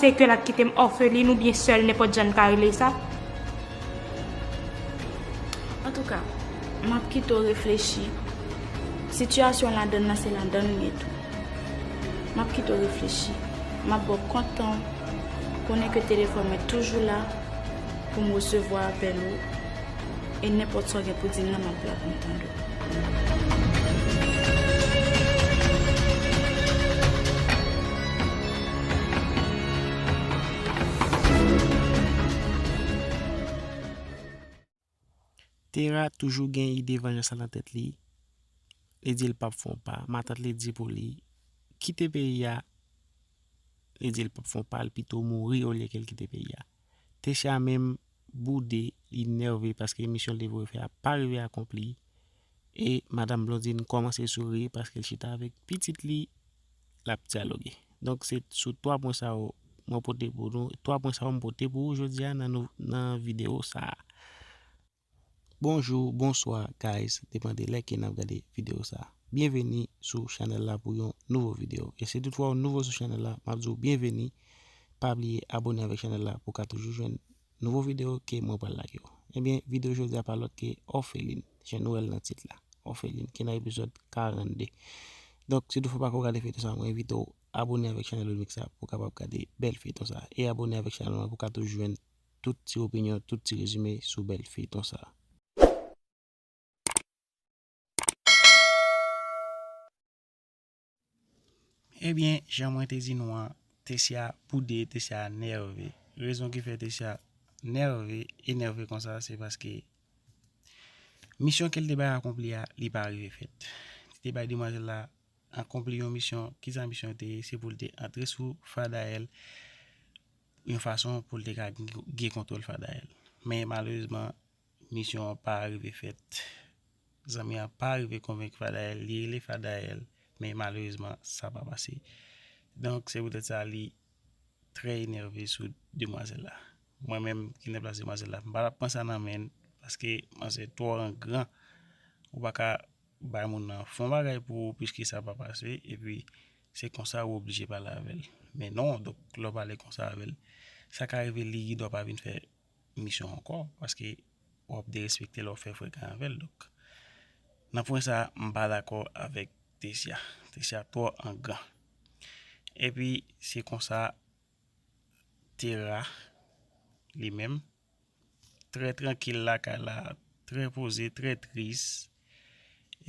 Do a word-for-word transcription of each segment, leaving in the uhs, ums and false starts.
Se ke l ap kite m òfelin oubyen sèl, nenpòt jan n ka rele sa. Antouka, m ap kite w reflechi. Sitiyasyon ladann nan se ladann li ye tou. M ap kite w reflechi. M ap ba w kont tan w. Konnen ke telefòn mwen toujou la pou m resevwa apèl ou. E nenpòt sa w gen pou di m nan, m ap la pou m tande w. Tera toujou gen ide vanjans la nan tèt li. Li di l p ap fè yon pa. Matant li di pou li kite peyi a. Li di l p ap fè yon pa, l pito mouri olye ke l kite peyi a. Tesya menm boude, li nève paske misyon l te voye fè a pa rive akonpli. E madanm Blondine kòmanse souri paske l chita avèk pitit li, l ap dyaloge. Donk se sou twa pwen sa yo mwen pote pou nou, twa pwen sa yo m pote pou ou jodi a nan nou, nan videyo sa a. Bonjou, bonswa, guys, depann de lè ke n ap gade videyo sa a. Byenveni sou chanèl la pou yon nouvo videyo. E si toutfwa ou nouvo sou chanèl la, m ap di w byenveni. Pa bliye abone avèk chanèl la pou w ka toujou jwenn nouvo videyo ke mwen pral lage yo. Ebyen, videyo jodi a pa lòt ke Òfelin, jan nou wè l nan tit la. Òfelin, ki nan epizòd karannde. Donk, si toutfwa w pako gade feyton sa, mwen envite w abone avèk chanèl Olmix la pou w kapab gade bèl feyton sa. E abone avèk chanèl mwen pou w ka toujou jwenn tout ti opinyon, tout ti rezime sou bèl feyton sa. Ebyen, jan mwen te di nou an, Tesya boude, Tesya nève. Rezon ki fè Tesya nève, enève konsa, se paske misyon ke l te bay akonpli a, li pa rive fèt. Li te bay demwazèl la akonpli yon misyon. Kisa misyon te ye? Se pou l te antre sou Fadael, yon fason pou l te ka gen, gen kontwòl Fadael. Men malerezman, misyon an pa rive fèt. Zanmi an pa rive konvenk Fadael, li rele Fadael, men malerezman, sa pa pase. Donk, se poutèt sa, li trè enève sou demwazèl la. Mwen menm ki nan plas demwazèl la, m pa t ap pran sa nan men l, paske manzè twò an gran. Ou pa ka bay moun nan fè yon bagay pou ou, piske sa pa pase, epi se konsa ou oblije pale avè l. Men non, donk, lè w pale konsa avè l, sa ka rive li ridò pa vin fè misyon ankò, paske w ap derespekte lè w fè frekan avè l. Donk, nan pwen sa a, m pa dakò avèk Tesya. Tesya twò an gran. Epi, se konsa, Tera, li menm, trè trankil lakay la, trè poze, trè tris.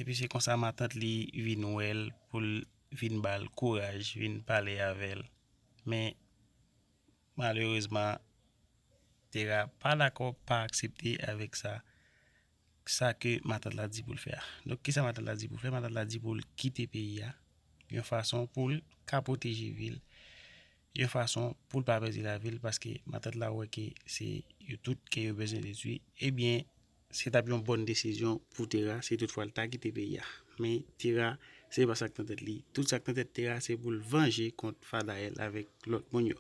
Epi se konsa matant li vin wè l pou l vin ba l kouraj, vin pale avè l. Men, malerezman, Tera pa dakò, pa aksepte avèk sa, sa ke matant la di pou l fè a. Donk, kisa matant la di pou l fè? Matant la di pou l kite peyi a, yon fason pou l ka pwoteje vi l, yon fason pou l pa pèdi lavi l, paske matant la wè ke se yo tout ke yo bezwen detwi. Ebyen, se t ap yon bòn desizyon pou Tera, si toutfwa l ta kite peyi a. Men Tera, se pa sa k nan tèt li. Tout sa k nan tèt Tera, se pou l vanje kont Fadael avèk lòt moun yo.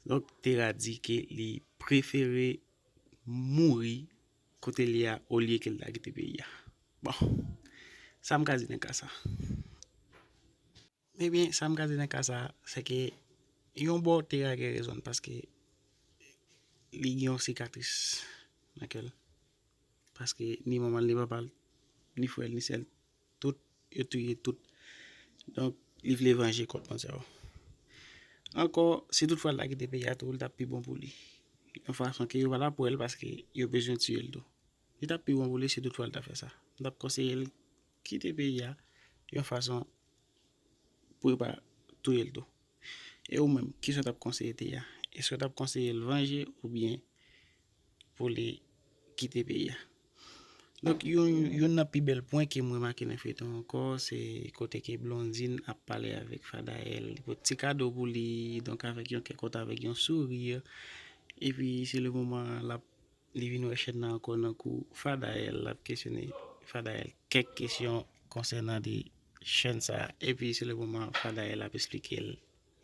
Donk, Tera di ke li prefere mouri kote l ye a olye ke l ta kite peyi a. Bon, sa m ka di nan ka sa? Ebyen, sa m ka di nan ka sa, se ke yon bò Tera gen rezon l, paske li gen yon sikatris nan kè l. Paske ni manman l, ni papa l, ni frè l, ni sè l, tout, yo touye tout. Donk, li vle vanje kont manzè yo. Ankò, si toutfwa l ta kite peyi a tou, li t ap pi bon pou li. Yon fason ke yo pa t ap wè l paske yo bezwen tiye l tou. Li t ap pi bon pou li si toutfwa l ta fè sa. M t ap konseye l kite peyi a yon fason pou yo pa touye l tou. E ou menm, kisa w t ap konseye Tera? Èske w t ap konseye l vanje oubyen pou li kite peyi a? Donk, youn, youn nan pi bèl pwen ke m remake nan feyton ankò, se kote ke Blondine ap pale avèk Fadael. Li pote ti kado pou li, donk avèk yon kè kontan, avèk yon souri. Epi, se le moman l ap, li vin wè chèn nan ankò nan kou Fadael, l ap kesyone Fadael kèk kesyon konsènan de chèn sa a. Epi, se le moman Fadael ap esplike l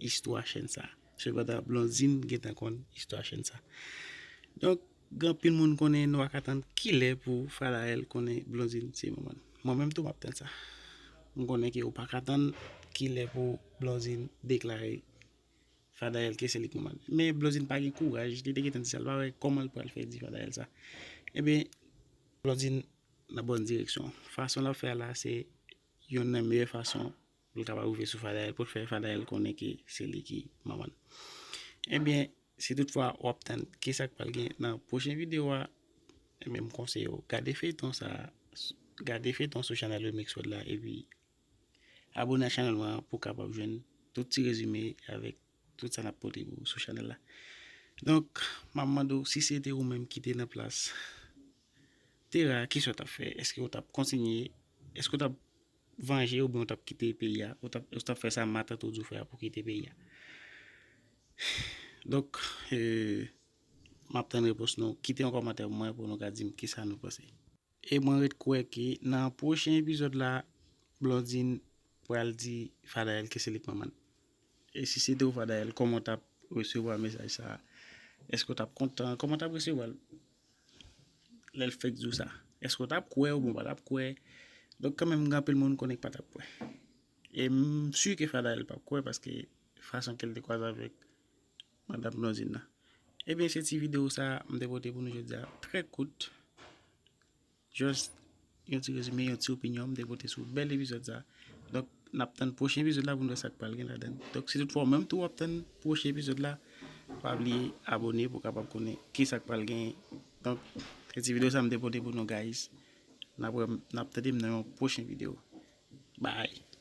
istwa chèn sa a. Sepandan, Blondine gentan konn istwa chèn sa a. Donk, gen anpil moun konnen nou pa ka tann kilè pou Fadael konnen Blondine se manman l. Mwen menm tou, m ap tann sa. M konnen ke ou pa ka tann kilè pou Blondine deklare Fadayel ke se li k manman l. Men Blondine pa gen kouraj, li te gentan di sa, l pa wè kòman l pral fè di Fadayel sa. Ebyen, Blondine nan bòn direksyon. Fason l ap fè a la, se youn nan meyè fason pou l kapab rive sou Fadayel, pou l fè Fadayel konnen ke se li ki manman l. Ebyen, si toutfwa w ap tann ki sa k pral gen nan pwochen videyo a, ebyen, m konseye w gade feyton sa, gade feyton sou chanèl Remix World la, epi abone a chanèl mwen an pou w kapab jwenn tout ti rezime avèk tout sa n ap pote pou ou sou chanèl la. Donk, m ap mande w, si se te ou menm ki te nan plas Tera, kisa w t ap fè? Èske w t ap kontinye? Èske w t ap vanje oubyen w t ap kite peyi a? Ou t ap, ou t ap fè sa matant ou di w fè a pou kite peyi a? Donk, e, m ap tann repons nou. Kite yon kòmantè pou mwen pou nou ka di m kisa nou panse. E mwen ret kwè ke nan pwochen epizòd la, Blondine pral di Fadayel ke se li k manman l. E si se te ou Fadayel, kòman w t ap resevwa mesaj sa a? Èske w t ap kontan? Kòman w t ap resevwa l lè l fèk di w sa? Èske w t ap kwè oubyen w pa t ap kwè? Donk, kanmenm, gen anpil moun konnen k pa t ap kwè. E m si ke Fadayel p ap kwè paske fason ke l te kwaze avèk madanm Blondine nan. Ebyen, se ti videyo sa a m te pote pou nou jodi a, trè kout. Just yon ti rezime, yon ti opinyon m te pote sou bèl epizòd sa. Donk, n ap tann pwochen epizòd la pou n wè sa k pral gen ladan l. Donk, si toutfwa w menm tou w ap tann pwochen epizòd la, pa bliye abone pou w kapab konnen ki sa k pral gen. Donk, se ti videyo sa m te pote pou nou, guys. N ap wè, n ap tande m nan yon pwochen videyo. Bye.